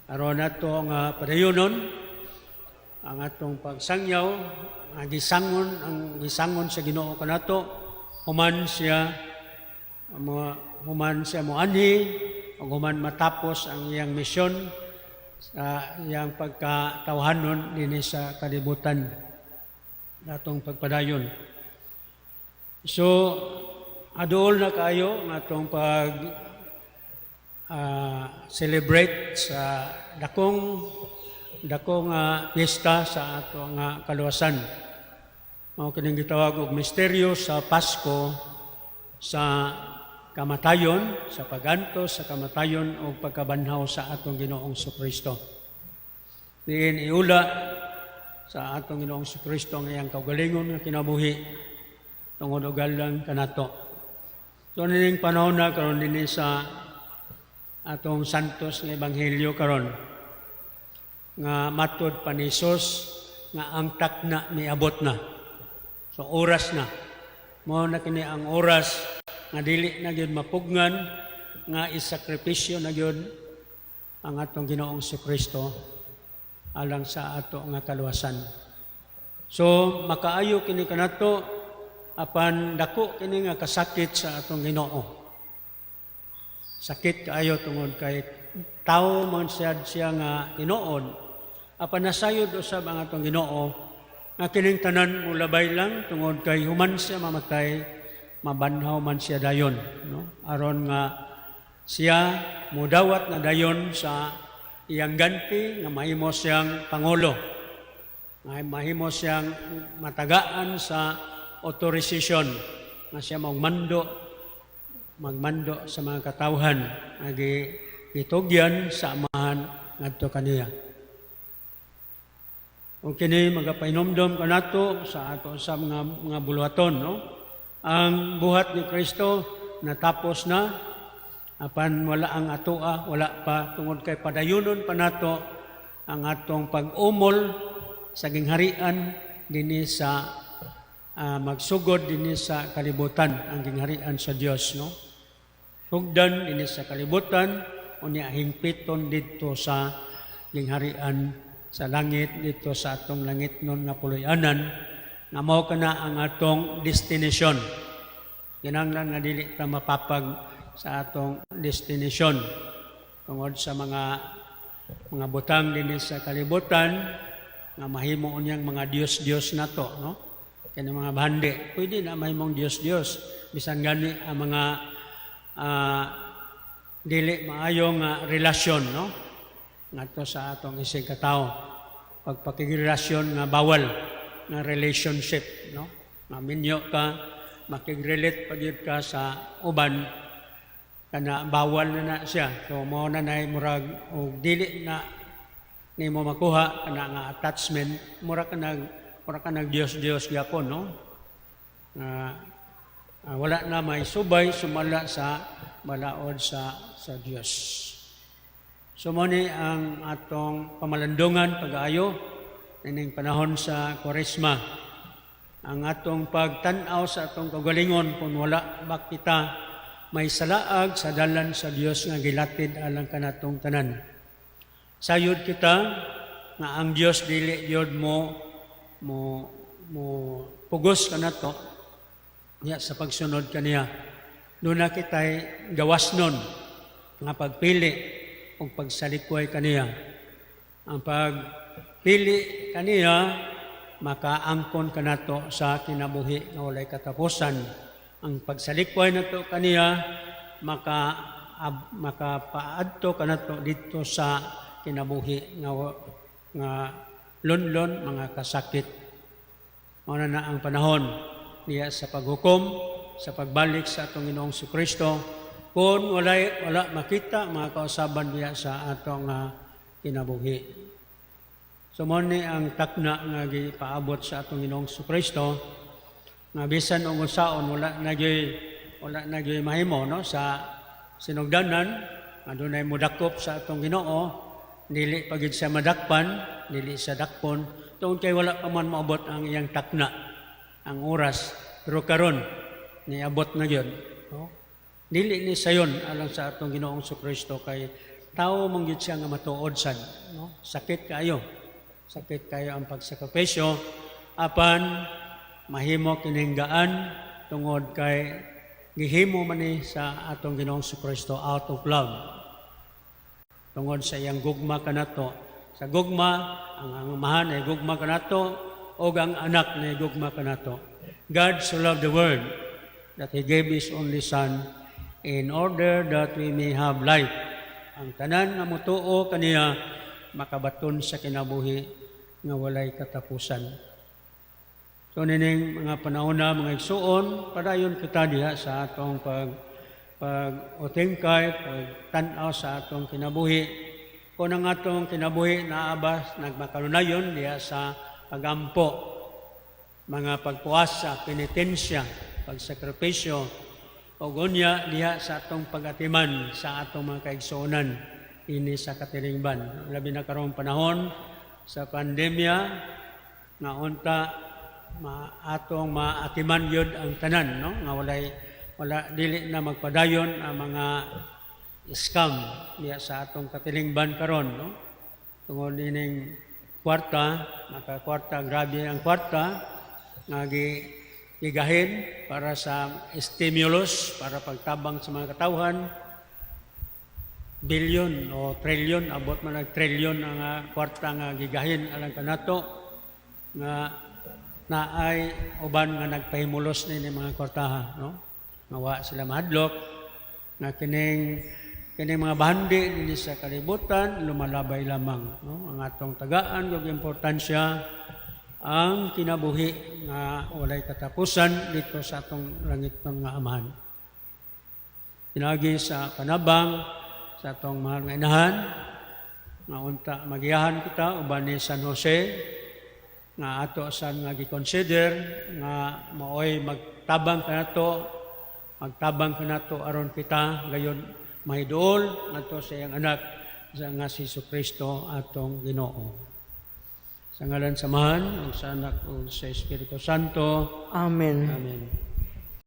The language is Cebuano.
Aron ato nga padayonon ang atong pagsangyaw nga gisangon, ang gisangon sa Ginoo kanato human siya moanhi ug human matapos ang iyang misyon sa iyang pagkatawhanon dinhi sa kalibutan, atong pagpadayon. So aduol na kayo nga atong pag celebrate sa dakong dakong piyesta sa ato nga kaluwasan. Mao kining gitawag og misteryo sa Pasko, sa kamatayon, sa pagantos sa kamatayon o pagkabanhaw sa atong Ginoong Kristo. Diin iula sa atong Ginoong Kristo ang iyang kaugalingon nga kinabuhi tungod og alang kanato. So nining panahon na karon, dinhi sa atong Santos nga Ebanghelyo karon nga matud pa ni Jesus nga ang takna miabot na. So oras na. Mao na kini ang oras nga dili na gyud mapugnan nga isakripisyo na gyud ang atong Ginoong Kristo alang sa ato nga kaluwasan. So makaayo kini kanato, apan dako kini nga kasakit sa atong Ginoo. Sakit kaayo tungod kay tao man siya nga tinuod. Apan nasayod usab ang atong Ginoo nga kining tanan mulabay lang tungod kay human siya mamatay, mabanhaw man siya dayon, no? Aron nga siya mudawat na dayon sa iyang ganti nga mahimo siyang pangulo, nga mahimo siyang matagaan sa authorization nga siya magmando sa mga katawhan nga gitugyan sa Amahan ngadto kaniya. Ug kini magapainomdom kanato sa ato sa mga buluhaton, no? Ang buhat ni Kristo natapos na, apan wala ang atoa, wala pa, tungod kay padayunon pa nato ang atong pag-umol sa gingharian dinhi sa magsugod dinhi sa kalibutan ang gingharian sa Dios, no? Sugdan dinhi sa kalibutan, unya hingpiton didto sa gingharian sa langit, dito sa atong langitnon nga puloy-anan nga mao kana ang atong destination. Kinahanglan nga dili ta mapapag sa atong destination tungod sa mga butang dinhi sa kalibutan nga mahimo unyang mga Diyos-Diyos nato, no? Kani mga bhandi, pwede na mahimong Diyos-Diyos, bisan gani ang mga dili maayo nga relasyon, no? Ngadto sa atong isig katawo, pagpakigrelasyon nga bawal nga relationship, no? Nga minyo ka, makigrelate pa gyud ka sa uban, kana bawal na na siya. So mao na nay murag og dili na nimo makuha kana nga attachment, mura ka nag Dios-Dios gyapon, no? Nga wala na may subay sumala sa balaod sa Dios. So mo ni ang atong pamalandungan pag-ayo ining panahon sa Kwaresma. Ang atong pagtan-aw sa atong kaugalingon kung wala ba kita may salaag sa dalan sa Dios nga gilatid alang kanatong tanan. Sayod kita nga ang Dios dili gyud mo pugos kanato niya sa pagsunod kaniya. Duna kita'y gawas nun nga pagpili ug pagsalikway kaniya. Ang pagpili kaniya makaangkon kanato sa kinabuhi nga walay katapusan. Ang pagsalikway nato kaniya makapaadto kanato didto sa kinabuhi nga lunlon, mga kasakit. Mao na na ang panahon niya sa paghukom, sa pagbalik sa atong Ginoong Kristo kung wala makita mga kausaban niya sa atong kinabuhi. So mao ni ang takna nga gipaabot sa atong Ginoong Kristo nga bisan og unsaon, wala na gyud mahimo, no? Sa sinugdanan nga dunay modakop sa atong Ginoo, dili pa gyud siya madakpan, dili siya dakpon tungod kay wala pa man moabot ang iyang takna, ang oras. Pero karon niabot na gyud, no? Dili ni sayon alang sa atong Ginoong Kristo kay tao man gyud siya nga matuod sad, no? Sakit kaayo. Sakit kaayo ang pagsakripisyo, apan mahimo kining gaan tungod kay gihimo man ni sa atong Ginoong Kristo out of love. Tungod sa iyang gugma kanato. Sa gugma, ang Amahan ay gugma kanato, o ang Anak na gugma kanato. God so loved the world that He gave His only Son in order that we may have life. Ang tanan nga mutuo kaniya makabaton sa kinabuhi nga walay katapusan. So nining mga panahon na, mga igsuon, padayon kita diha sa atong pag utingkay, pag tan-aw sa atong kinabuhi. Kung ang atong kinabuhi naa ba nagmakalunayon diha sa pagampo, mga pagpuasa, penitensya, pagsakripisyo, o unya diha sa atong pag-atiman sa atong mga kaigsuonan ini sa katilingban. Labi na karong panahon sa pandemya nga unta ma atong maatiman yun ang tanan, no, nga walay wala dili na magpadayon ang mga scam diha sa atong katilingban karon, no, tungod ining kwarta, maka kwarta, grabe ang kwarta nga gigahin para sa stimulus, para pagtabang sa mga katawhan. Bilyon o trilyon, abot man og trilyon ang kwarta nga gigahin alang kanato, nga naay uban nga nagpahimulos ni mga kwartaha, no, nga wa sila mahadlok nga kining mga bahandi dinhi sa kalibutan lumalabay lamang, no. Ang atong tagaan og importansya ang kinabuhi nga walay katapusan dito sa atong langitnon nga Amahan. Pinaagi sa panabang sa atong mahal nga Inahan, nga unta magiyahan kita uban ni San Jose, nga ato san nga gi-consider nga maoy magtabang kanato, magtabang kanato aron kita gayon mahiduol ngadto sa iyang Anak sa nga si Kristo atong Ginoo. Sa ngalan sa Amahan ug sa Anak ug sa Espiritu Santo. Amen. Amen.